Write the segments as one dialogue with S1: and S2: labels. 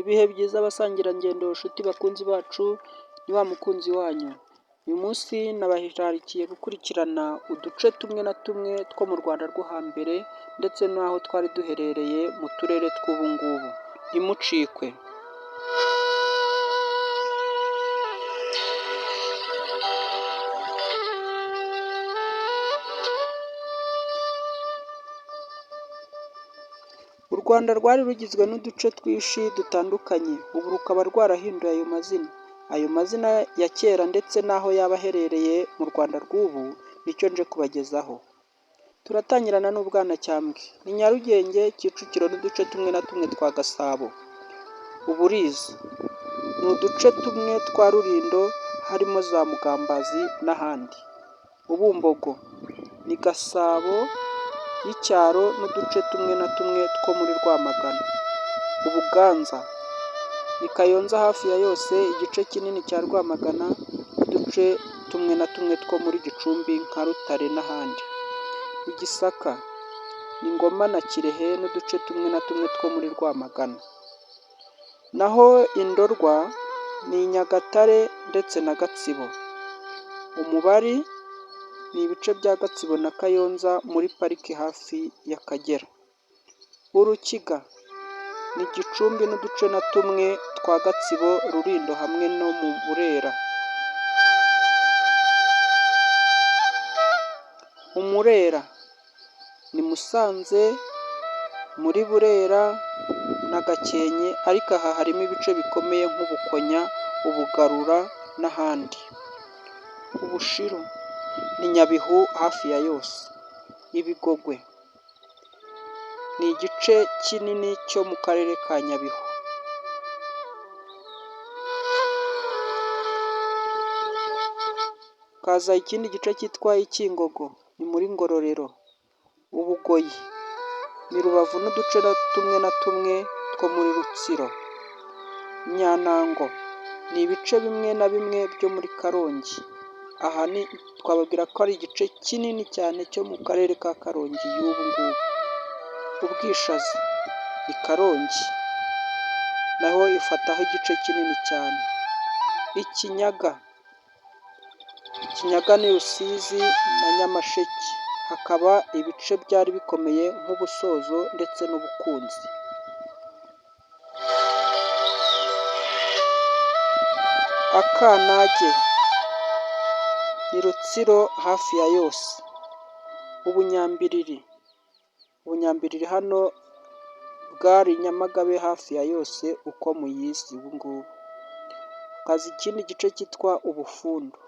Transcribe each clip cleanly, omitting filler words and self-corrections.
S1: Ibihe byiza basangirangendo, nshuti bakunzi bacu, ni wa mukunzi wanyu. Uyu munsi nabararikiye gukurikirana uduce tumwe na tumwe two mu Rwanda rwo hambere ndetse n'aho twari duherereye mu turere tw'ubu ngubu. Ntimucikwe! U Rwanda rwari rugizwe n'uduce twinshi dutandukanye, ubu rukaba rwarahinduye ayo mazina. Ayo mazina ya kera ndetse n'aho yaba aherereye mu Rwanda rw'ubu, nicyo nje kubagezaho. Turatangirana n'Ubwanacyambwe, ni Nyarugenge, Kicukiro n'uduce tumwe na tumwe twa Gasabo. Uburiza ni uduce tumwe twa Rulindo harimo za Mugambazi n'ahandi. Ubumbogo ni Gasabo y'icyaro n'uduce tumwe na tumwe two muri Rwamagana. Ubuganza ni Kayonza hafi ya yose, igice kinini cya Rwamagana n'uduce tumwe na tumwe two muri Gicumbi nka Rutare n'ahandi. Igisaka ni Ngoma na Kirehe n'uduce tumwe na tumwe two muri Rwamagana. Naho Indorwa ni Nyagatare ndetse na Gatsibo. Umubari ni ibice bya Gatsibo na Kayonza muri pariki hafi y'Akagera. Urukiga ni Gicumbi n'uduce na tumwe twa Gatsibo, Rulindo hamwe no mu Burera. Umurera ni Musanze muri Burera na Gakenke ariko aha harimo ibice bikomeye nk'Ubukonya, Ubugarura n'ahandi. Ubushiru ni Nyabihu hafi ya yose. Ibigogwe ni igice kinini cyo mu karere ka Nyabihu. Hakaza ikindi gice cyitwa Ikingogo ni muri Ngororero. Ubugoyi ni Rubavu n'uduce tumwe na tumwe two muri Rutsiro. Nyantango ni ibice bimwe na bimwe byo muri Karongi. Aha ni twababwira ko ari igice kinini cyane cyo mu karere ka Karongi y'ubu ngubu. Ubwishaza ni Karongi naho ifataho igice kinini cyane. Ikinyaga, Ikinyaga ni Rusizi na Nyamasheke, hakaba ibice byari bikomeye nk'Ubusozo ndetse n'Ubukunzi. Akanage ni Rutsiro hafi ya yose. Ubunyambiriri, Ubunyambiriri hano bwari Nyamagabe hafi ya yose uko muyizi ubu ngubu. Hakaza ikindi gice cyitwa Ubufundu.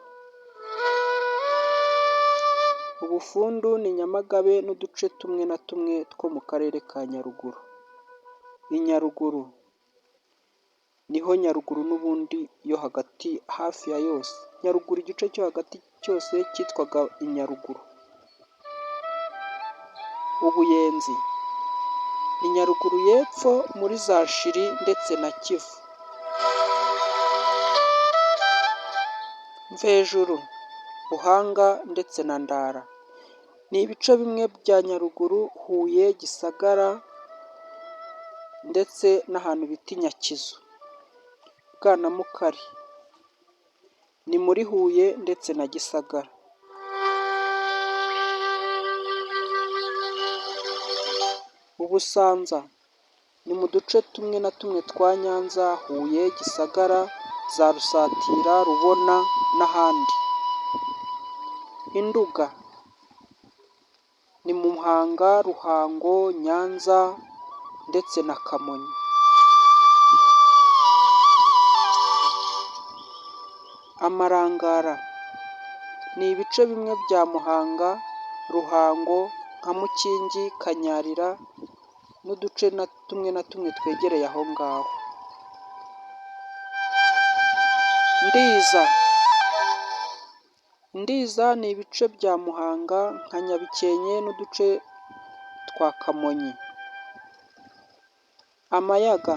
S1: Ubufundu ni Nyamagabe n'uduce tumwe na tumwe two mu karere ka Nyaruguru. I Nyaruguru niho Nyaruguru n'ubundi yo hagati hafi ya yose. Nyaruguru igice cyo hagati cyose cyitwaga i Nyaruguru. Ubuyenzi ni Nyaruguru y'epfo muri za Nshiri ndetse na Kivu. Mvejuru, Buhanga ndetse na Ndara ni ibice bimwe bya Nyaruguru, Huye, Gisagara ndetse n'ahantu bita i Nyakizu. Bwanamukari ni muri Huye ndetse na Gisagara. Ubusanza ni mu duce tumwe na tumwe twa Nyanza, Huye, Gisagara, za Rusatira, Rubona n'ahandi. Induga ni Muhanga, Ruhango, Nyanza ndetse na Kamonyi. Amarangara ni ibice bimwe bya Muhanga, Ruhango nka Mukingi, Kanyarira n'uduce na tumwe na tumwe twegereye aho ngaho. Ndiza, Ndiza ni ibice bya Muhanga nka Nyabikenke n'uduce twa Kamonyi. Amayaga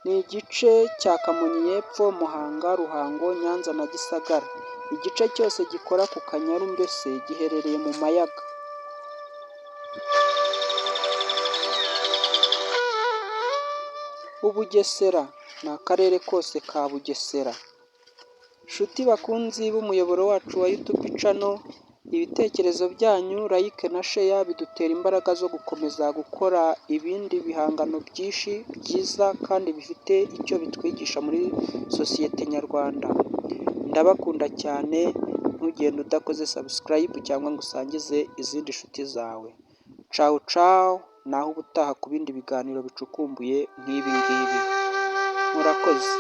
S1: ni igice cya Kamonyi y'epfo, Muhanga, Ruhango, Nyanza na Gisagara. Igice cyose gikora ku Kanyaru mbese giherereye mu Mayaga. Ubugesera ni akarere kose ka Bugesera. Nshuti bakunzi b'umuyoboro wacu wa YouTube channel, ibitekerezo byanyu, like na share bidutera imbaraga zo gukomeza gukora ibindi bihangano byinshi byiza kandi bifite icyo bitwigisha muri sosiyete nyarwanda. Ndabakunda cyane, ntugende udakoze subscribe cyangwa ngo usangize izindi nshuti zawe. Cawu cawu, naho ubutaha ku bindi biganiro bicukumbuye nk'ibi ngibi. Murakoze.